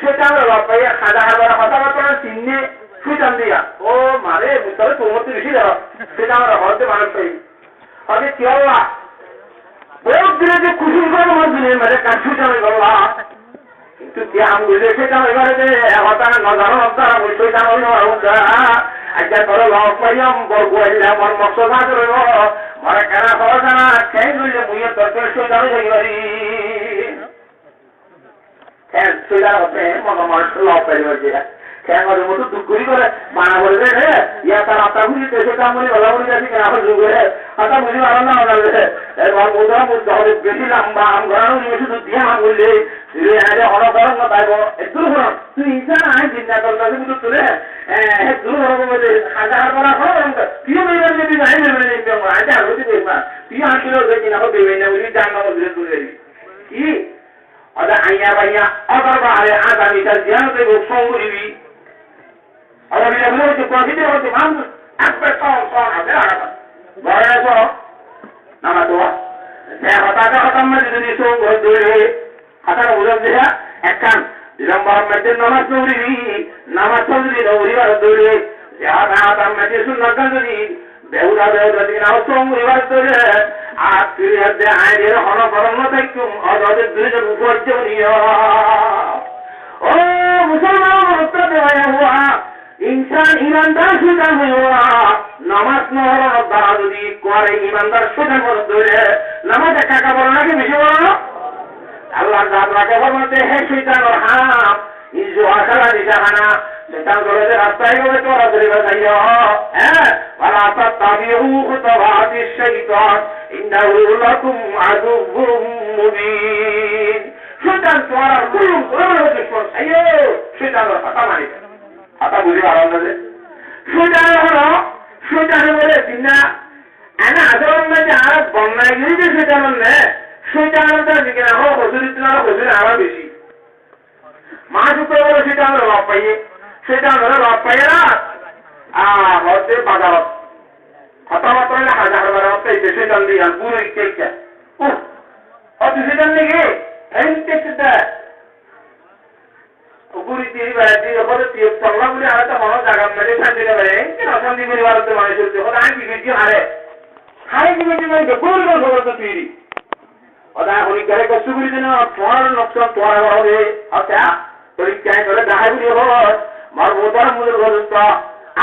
Cóitan ore lofaiya, haza haza hotá botá sinne cóitan diya. Ó mare, buzar to mottu beci dero. Cóitan ore hoódde manúc fai. Hoódde ki Allah? Bout dine de kucíc gorí, bout dine mane kac cóitan oi golla. Kintu ki ham goille cóitan oi fare de, e hotá no zano, no zano, mui cóitan oi no faro de. Aijja tore lof paiyum, bor guailla, mor moksod hásil óibo. More kena hoó zana, keén goille mui tor cóitan oi zai fari. Keén cóitan oi fare, mone manúc lof paile fare de. Keén goille mui to duk gorí gore, mana gorí de, e, ya tar atta gorí de, cóitan gorí, Allah gorí de, kena gorí de, atta gorí, Allah gorí de. E, mor mudda, mudda óile beci lamba, ham gorí, beci duk diya ham goille. Sire aile hono goron no taibo, e dur goron. Tui insan añí jinnator kace bútore tule, e, e dur goron bole, haza har bara goron, tui ó beiman de, tui añí beiman de, añí ar hoti beiman. Tui añí tule beiman, añí beiman de, tui jannator bútore tule. Ki? Óde aññá baññá, ódor baáre aññá baññá, ziyán óibo, sóñ goríbi. Óde bile bile hoitó, kua bile hoitó, manúic ekbar sóñ, sóñ, asé, asé. Góre sóñ, namaz dua. Ze hotá, ze hotár maze zodi sóñ gorí dóile, hotá no buzón de, ekkán, dui lombor maze namaz no foribi, namaz zodi no foribar dóile, ze hotá, hotár maze sunnot zodi Behuda, behuda din añár sóñ goribar dóile, ar tui edde añí diyóre hono gorom no táikkum, óde óde dui zon uore óiye niyo. Ó musolman, uttá de bái, uwa, insan imandar cóitan óiye, namaz no foronor dara zodi kuare imandar cóitan óiye dóile, namaz ekka ekka boro naki beci boro? Allah zat rage formate, hé cóitanor ham, Izu akala disa hana, cóitan ókkole de rasta ókkole tora dóriba zaiyo. Há? Wala tattabi'u khutuwati shaytan, innahu lakum aduwwun mubin. Cóitan tuáñrar kullum kullum dushmon saiyo, cóitanor hotá maniba. Hotá buzi faron de? Cóitan ókkol, cóitan ókkole dinna, ana azor maze añára bonnai gori de cóitan ne, cóitan de zikir añára hozuri tuáñra hozuri añára beci. Manúic uore cóitan ore lof faiye, cóitan ore lof faiye na, a, hoódde bazarot. Hotá botá hoile haza haza hotá hoile cóitan de yián, guru ikká ikká. Uh, ó tui cóitan naki? Eén te cóitan. Ó guru ikká iri bái, tui hoóde tui tolla buli, añára to hono zagar maze cánti no fai, eén te ocanti gori bar de manúic hoóde, hoóde añí ki goijjí hare? Hare ki goijjí mane, guru ikká hoóde tui iri. Óda honikka re gossú gori dena, tuáñr noksan tuáñra goró de, accá, honikka re dahái gori hoó, mor muhtarom buzurg buzurg,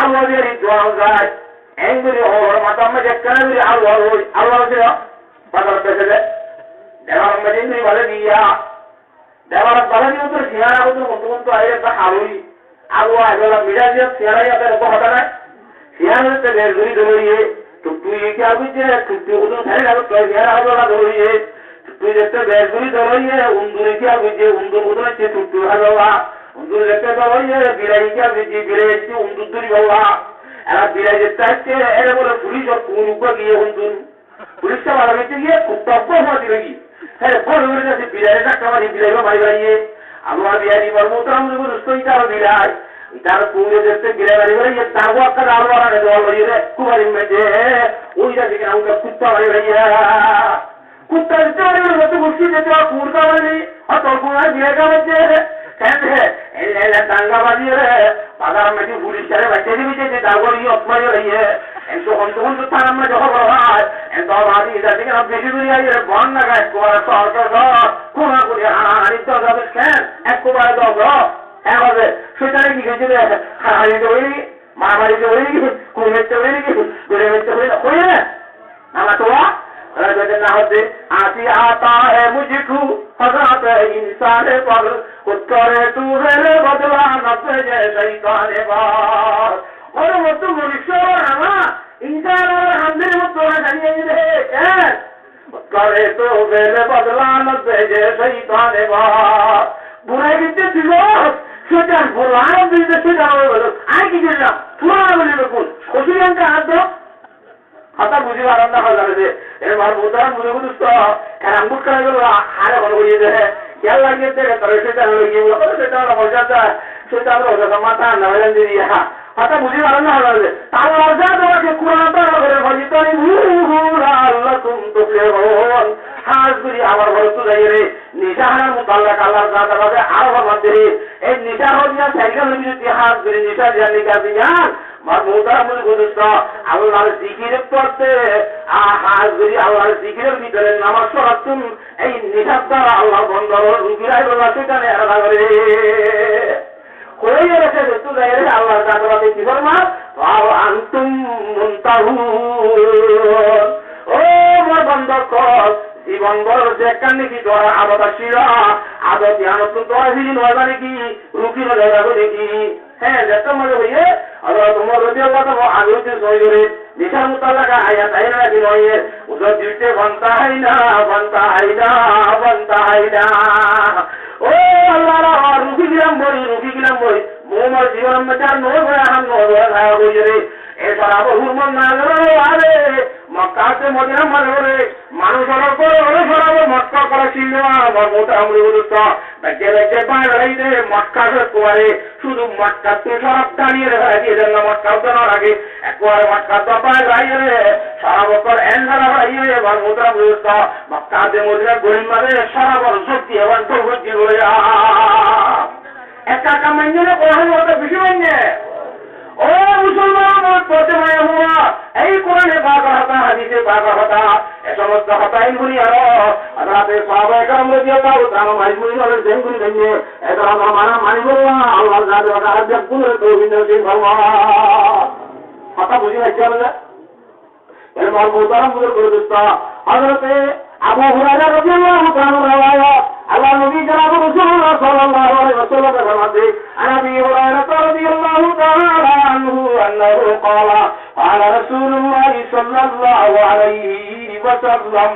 Allah diyari dua zai, en gori hoó, matar maze ekkán gori Allah roi, Allah roi, bazar bese de, debar maze gori bale diya, debar bale diya to siyara hoto hoto hoto aire ta haloi, Abu Abdullah Miraj ya siyara ya tar hotá nai. Siyara te bej gori dóriye, tuttui ki agujje, tuttui udun sari lago toi siyara hoto na dóriye. Tuttui te bej gori dóriye, undur ki agujje, undur udun se tuttui halowa. Undur te dóriye, bilai ki agujje, bilai te undur dóri bawa. Era bilai te asse, ere bole pulic or kunu ko giye undur. Pulic ta bala bete giye, kutta ko hua dile giye. Hé, bol gori gori bilai re dhakka mari, bilai re mari félaiye. Abu Abdullah Miraj muhtarom buzurg, itar bilai. Itar kure deste bilai mari félaiye, dagu ekka daru ara ne dol loiye re, kubari maze. Oi jage kena uta kutta mari félaiye. Kutta deste mari félaiye, to gussi deste kur ta mari, ar tor kure bilai ta mari. Kende, ella ella danga bazi re, bazar maze pulic tare bazi dibi de, de dagor iyot mari félaiye. En to hon to hon to thanar maze hobor hoi. En to bazi ida dike na beci duri aiye, bon na gai, kuara sor to sor, kuna kuri, hana hani to sor, ken, ek kubare to sor. En hobe, cóitane ki goijje de, hana hani to hoi, maramari to hoi, kuri to hoi, guri to hoi, hoi na. Nama tuwa, ora jodi na hote, asi aata hai mujhko, hazrat hai insaan par, khud kare tu mere badla, nafse ye shaitaan par. Ore mottu manuc ama, insaan or hamdir mottu na jani de, eh? Tore to bele bodla no dege cóitan e bad. Burai goijjé tui, cóitan, burai goijjé cóitan e bad. Añí ki goillám? Tuáñra boli bekkún. Kosúri añke añár do. Hotá buzí faron né, hotá buzí. E mor muhtaram buzurg dustó, e añgul kara golla, hare hone hoiyé de. Yalla giyé de, tore cóitan loi giyé, tore cóitan loi giyé de. Cóitan loi giyé de, mata na hoilan de ya. Hotá buzí faron né, hotá buzí. Allar zate Kuran ot Allah hoór, "Fajtanibuhu la'allakum tuflihun." Hás gorí abar hoór, tui zaiyóre nicá hánar mutallak Allar zate aró formar de, ei nicá hoó de sairgán bidor ttu hás gorí nicá ziyán nicá ziyán, mor muhtaram buzurg dustó, Allar zikir foijjonto, a hás gorí Allar zikiror bútore nomaz forattún, ei nicár duara Allar bondar rukí raikíbolla cóitane erada goré. Hoiyóre céc ottu zaiyóre Allar zate ki formar? "Fahal antum muntahun?" Ó mor banda ókkol, zibon bór zekkán niki tuáñrar adot accíl, adot yián ottu tuáñra firi no zaiba niki, ruki no zaiba niki? Hé, zekkán maze hoiyé, Hazrot Umar radiyallahu ta'ala anhu age hoite sói goré, nicár mutallak ayat aiyé né naki no aiyé? Huzur duite, "Fantahaina, fantahaina, fantahaina." Ó Allar, ruki gilam boi, ruki gilam boi. Mui mor zibonor maze ar no goijjum, ar no goijjum, ar no goijjum. E corabor hurmat no goijjum, are, Mokka ottu Modina maze bóle, manúc ókkole corab mot háiye, mor muhtaram buzurg dustó. Beggúne beggúne bái bái de, Mokka cót kuware, cúdu Mokkattú corab daniye rehá diyé de, Mokka uddá no rage. Ekkuware Mokkattú bái bái de, corab ókkol en corab rage, mor muhtaram buzurg dustó. Mokka de Modina gorim maze corabor zot diye, wan to zot diye bóle ya. Ekka ekka mainné né, Kuran hotá beci mainné? Ó musolman, mor fottí maiyafuwa, ei Kurane Pakor hotá, Hadise Pakor hotá, e somosto hotá in fúni aró Hazrate Sahabaye Keram radiyallahu ta'ala anhum ajmain ore zen gori mainné, e dóronor mana mani bolla Allar zate ar beggúnore toufik nosib formo. Hotá buzí faijjó né? Ere mor muhtaram buzurg dustó, Hazrate Abu Huraira radiyallahu ta'ala anhu riwayat, Allar nobi janab Rasulullah sallallahu alaihi wasallam e formar de, عن أبي هريرة رضي الله تعالى عنه أنه قال، قال رسول الله صلى الله عليه وسلم,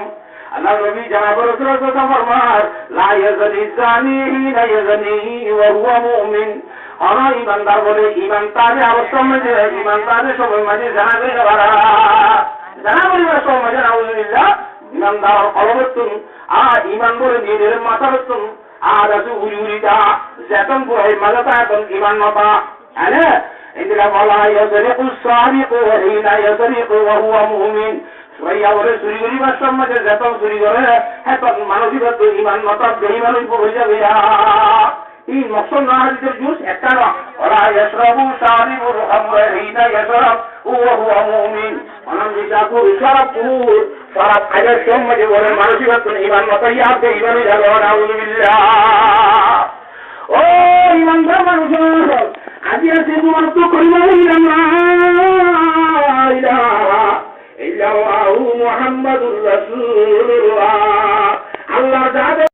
Allar nobi janab Rasulullah sallallahu alaihi wasallam formar, لا يزني الزاني حين يزني وهو مؤمن. Hono imandar bóle iman táke obostár maze, iman táke somoi maze zina gori no fare. Zina goribar somoi maze, nauzubillah, imandar kolbottún, a iman bóle nizor matár ottún, a dase uri uri zaa, zeton burai maze táke, eton iman no táke. Ene, endilla, ولا يسرق السارق حين يسرق وهو مؤمن. Suriye bóle suri goribar somoi maze zeton suri gore, heton manúic ottún iman no táke, beiman ói zaibo goi. Ei moksod no hadisor jus ekká no. ولا يشرب شارب الخمر حين يشرب وهو مؤمن. Mane nicá hór, corab hór, corab háibar somoi maze bóle manúic ottún iman no táke, ar beiman ói zaibo, nauzubillah. Ó imandar manúc ókkol, aijja se zuban ottú kalima, لا إله إلا الله محمد رسول الله. Allar zate